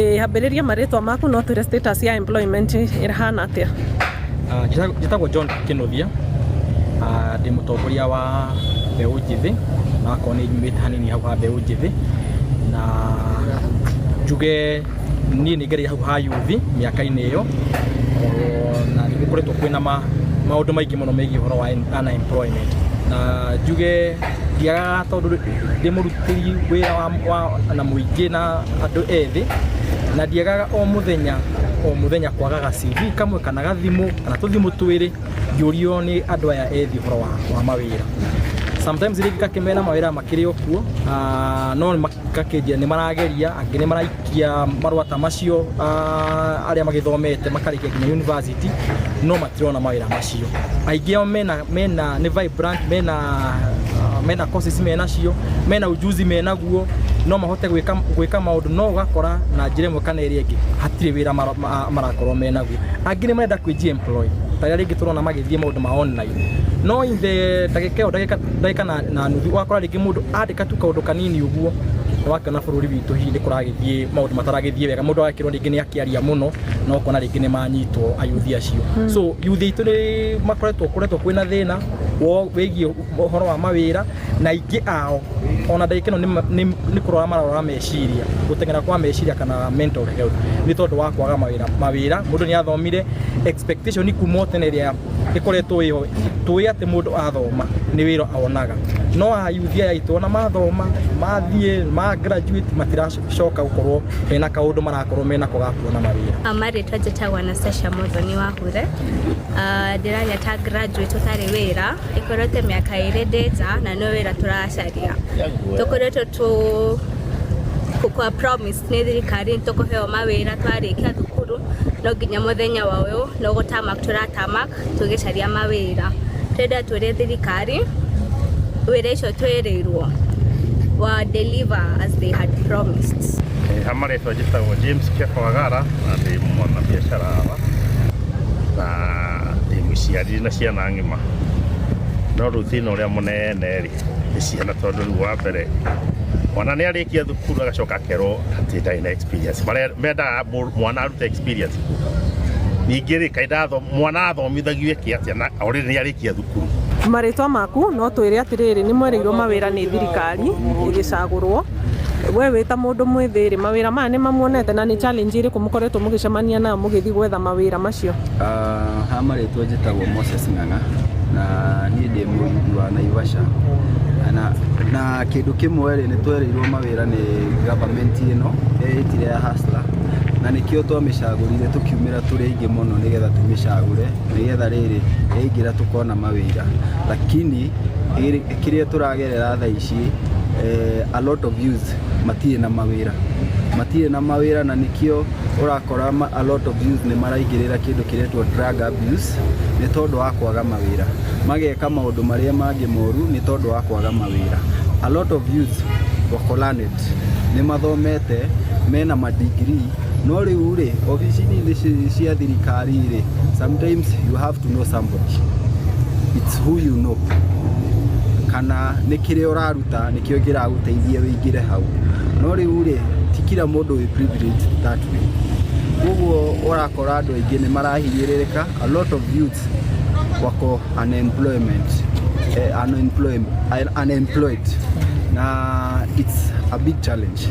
Ambĩrĩria marĩtwa maku no twĩre status ya employment ĩhana atĩa? Njĩtagwo John Kĩnuthia. Ndĩ mũtongoria wa mbeũ njĩthĩ, na akorwo nĩ nyumĩte hanini hau ha mbeũ njĩthĩ, na njuge niĩ nĩ ngereire hau ha yuthi mĩaka-inĩ ĩyo, na nĩ gũkoretwo kwĩna maũndũ maingĩ mũno megiĩ ũhoro wa unemployment. Na njuge ndiagaga tondũ ndĩ mũrutĩri wĩra wa na mũingĩ na andũ ethĩ, na ndiagaga o mũthenya o mũthenya kwagaga CV kamwe kana gathimũ kana tũthimũ twĩrĩ ngĩũrio nĩ andũ aya ethĩ ũhoro wa mawĩra. Sometimes rĩngĩ ngakĩmera mawĩra makĩrĩ o kuo, no gakĩnjĩra nĩ marageria, angĩ nĩ maraikia marũa ta macio, arĩa magĩthomete makarĩkia nginya university no matirona mawĩra macio. Aingĩ ao mena nĩ vibrant, mena courses menacio, mena ujuzi menaguo, no mahote gwĩka maũndũ, no ũgakora na njĩra ĩmwe kana ĩrĩa ĩngĩ hatirĩ wĩra marakorwo menaguo. Angĩ nĩ marenda kwĩji employ, ta arĩa rĩngĩ tũrona magĩthiĩ maũndũ ma online, no in the ndagĩka ĩyo, ndagĩka na nuthu, ũgakora rĩngĩ mũndũ andĩka tu kaũndũ kanini ũguo, wakĩona bũrũri witũ hihi nĩ kũragĩthiĩ maũndũ mataragĩthiĩ wega, mũndũ agakĩrwo rĩngĩ nĩ akĩaria mũno, no ũkona rĩngĩ nĩ manyitwo ayuthi acio. So yuthi aitũ nĩ makoretwo koretwo kwĩna thĩna wĩgiĩ ũhoro wa mawĩra, na aingĩ ao ona ndagĩka ĩno nĩ kũrora mararora meciria, gũteng'era kwa meciria kana mental health, nĩ tondũ wa kwaga mawĩra. Mũndũ nĩ athomire, expectation kuma o tene ĩrĩa ĩkoretwo ĩho tũĩ atĩ mũndũ athoma nĩ wĩra onaga, no ayuthi aya aitũ ona mathoma mathiĩ ma graduate matiracoka gũkorwo hena kaũndũ marakorwo menako ga kuona mawĩra. Marĩtwa njĩtagwo Anastasia Muthoni Wahure. Ndĩraria ta graduate ũtarĩ wĩra, ĩkoretwo mĩaka 2 ndĩ nja na no wĩra tũracaria. Tũkoretwo tũ kwa promise nĩ thirikari nĩ tũkũheo mawĩra twarĩkia thukuru, no nginya mũthenya wa ũyũ no gũtamak tũratamak tũgĩcaria mawĩra. Tũrenda tũrie thirikari wĩra icio twĩrĩirwo wa deliver as they had promised. Ha marĩtwa njĩtagwo James Kefa Wagara, na ndĩ mwanabiacara haha, na ndĩ mũciari na ciana ng'ima, no rĩu thĩna ũrĩa mũnene rĩ nĩ ciana, tondũ rĩu wa mbere mwana nĩ arĩkia thukuru agacoka akerwo atĩ ndarĩ na experience. Mendaga mwana arute experience kũ? Ningĩ rĩ, kaĩ mwana athomithagio eke atĩa na already nĩ arĩkia thukuru? Marĩtwa maku no twĩre atĩrĩrĩ, nĩ mwerĩirwo mawĩra nĩ thirikari ĩgĩcagũrwo. We wĩ ta mũndũ mwĩthĩ rĩ, mawĩra maya nĩ mamuonete, na nĩ challenge ĩrĩkũ mũkoretwo mũgĩcemania nayo mũgĩthiĩ gwetha mawĩra macio? Ha marĩtwa njĩtagwo Moses Ng'ang'a, na niĩ ndĩ mũyuthi wa Naivasha, na kĩndũ kĩmwe rĩ, nĩ twerĩirwo mawĩra nĩ government ĩno ĩtire ya Hustler, na nĩkĩo twamĩcagũrire tũkiumĩra tũrĩ aingĩ mũno nĩgetha tũmĩcagũre, nĩgetha rĩrĩ yaingĩra tũkona mawĩra, lakini kĩrĩa tũragerera thaa ici, a lot of youth matirĩ na mawĩra, matirĩ na mawĩra, na nĩkĩo ũrakora a lot of youth nĩ maraingĩrĩra kĩndũ kĩretwo drug abuse nĩ tondũ wa kwaga mawĩra, mageka maũndũ marĩa mangĩ moru nĩ tondũ wa kwaga mawĩra. A lot of youth wako learned, nĩ mathomete, mena madigiri, no rĩu rĩ, obici-inĩ cia thirikari rĩ, sometimes you have to know somebody, it's who you know, kana nĩ kĩrĩa ũraruta nĩkĩo kĩragũteithia wĩingĩre hau, no rĩu rĩ, ti kila mũndũ wĩ privileged that way. Koguo ũrakora andũ aingĩ nĩ marahinyĩrĩrĩka, a lot of youths wako unemployment, unemployed, na it's a big challenge.